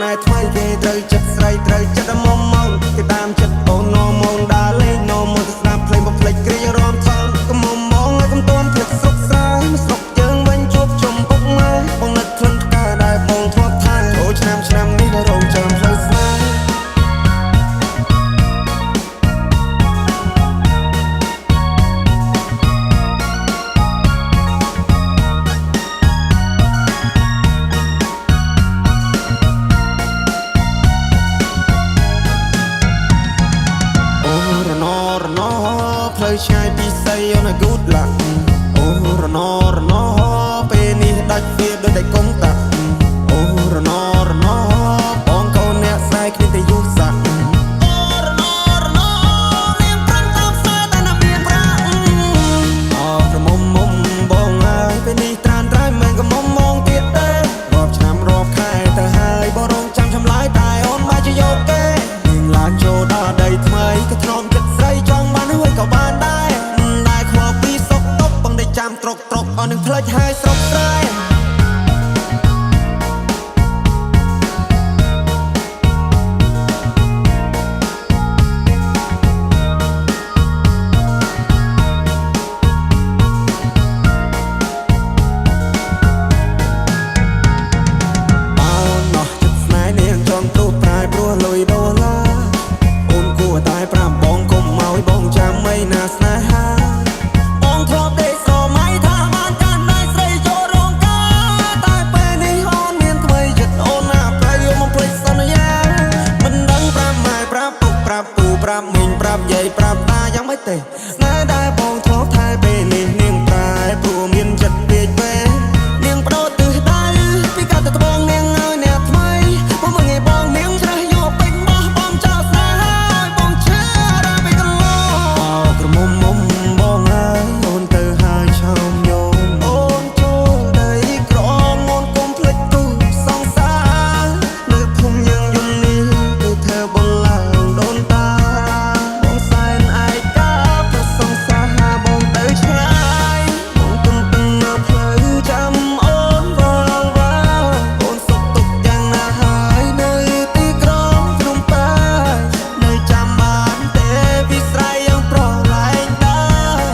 ស្នេហ៍ថ្មីគេត្រូវចិត្តស្រីត្រូវចិត្តមុំមកគេតាមចិត្តអូននមងដើរលេងនមទៅស្ដាប់ភ្លេងបំភ្លេចគ្រារំថនកុំមុំមកឲ្យកុំតន់ភ្លេចស្រុកស្រែស្រុកយើងវិញជួបជុំពុកម៉ែបងនឹកក្លិនផ្កាដែលបងធ្លាប់ថែអូឆ្នាំឆ្នាំនេះបងរងចាំផ្លូវស្នេហ៍ អូរណរណផ្លូវឆ្ងាយពីស័យអូនឲ្យ good luck អូរណរណពេលនេះដាច់វាដូចតែកុងតាក់អូរណរណបងកូនអ្នកស្រែគ្មានតែយុស័កអូរណរណនាងប្រឹងតាមស្នេហ៍តែណាមានប្រាក់អក្រមុំមុំបងអើយពេលនេះត្រានត្រៃមិនក៏មុំមងទៀតទេរាប់ឆ្នាំរាប់ខែទៅហើយបងរងចាំចម្លើយតែអូនបែរជាយកគេនាងឡើងចូលដល់ដីថ្មីក៏ធ្នមចិត្តស្រីចង់បានហើយក៏បានដែរមិនដែលខ្វល់ពីសុកតុកបងได้ចាំត្រុកត្រុកអស់នឹងផ្លិចហើយស្រុកស្រែ បើណោះចិត្តស្នេហ៍នាងចង់ព្រុសប្រែព្រោះលុយដុល្លារអូនគួរតែប្រាប់បងកុំឲ្យបងចាំអីណាស្នេហាបងធ្លាប់ដេកស្រមៃថាបានកាន់ដៃស្រីចូលរោងការតែពេលនេះអូនមានថ្មីចិត្តអូនណាប្រៃយកមកភ្លេចសន្យាមិនដឹងប្រាប់ម៉ែប្រាប់ពុកប្រាប់ពូប្រាប់មីងប្រាប់យាយប្រាប់តាយ៉ាងម៉េចទេស្នេហ៍ដែលបងធ្លាប់ថែពេលនេះនាងប្រែព្រោះមានចិត្តពេកពេលនាងបដូរទិសដៅពីកាត់ទៅត្បូងនាងឲ្យអ្នកថ្មីមកមើលងាយបងនាងច្រេះយកពេញបោះបងចោលស្នេហ៍ឲ្យបងឈឺដល់ពេលកន្លងអោក្រមុំមុំបងអើយអូនទៅហើយឆោមញោមអូនចូលដីក្រមអូនកុំភ្លេចទូសង្សារនៅភូមិយើងយំនេះគឺធ្វើបនឡើងដូនតាបងសែនឯកាប្រសង្សារបងទៅឆ្ងាយបងទន្ទឹងនៅផ្លូវចាំអូនវល់វ៉ាអូនសុខទុក្ខយ៉ាងណាហើយនៅទីក្រុងភ្នំពេញនៅចាំបានទេពីស្រ័យយ៉ាងប្រឡែងដែរ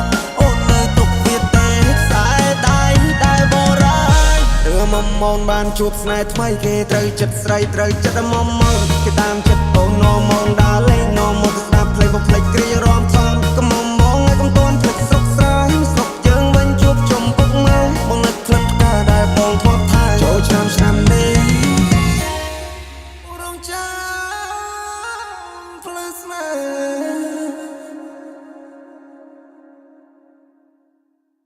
អូននៅទុកវាទេខ្សែដៃដែលបរាយទើមមនបានជួបស្នេហ៍ថ្មីគេត្រូវចិត្តស្រីត្រូវចិត្តមុំមកគេតាមចិត្តអូននមងដើរលេងនមមកស្ដាប់ភ្លេងបំភ្លេចគ្រារំថនកុំមុំមងឲ្យកុំតន់ភ្លេចស្រុកស្រែស្រុកយើងវិញជួបជុំពុកម៉ែបងនឹកក្លិនផ្កាដែលបងធ្លាប់ថែចូលឆ្នាំឆ្នាំនេះរងចាំផ្លូវស្នេហ៍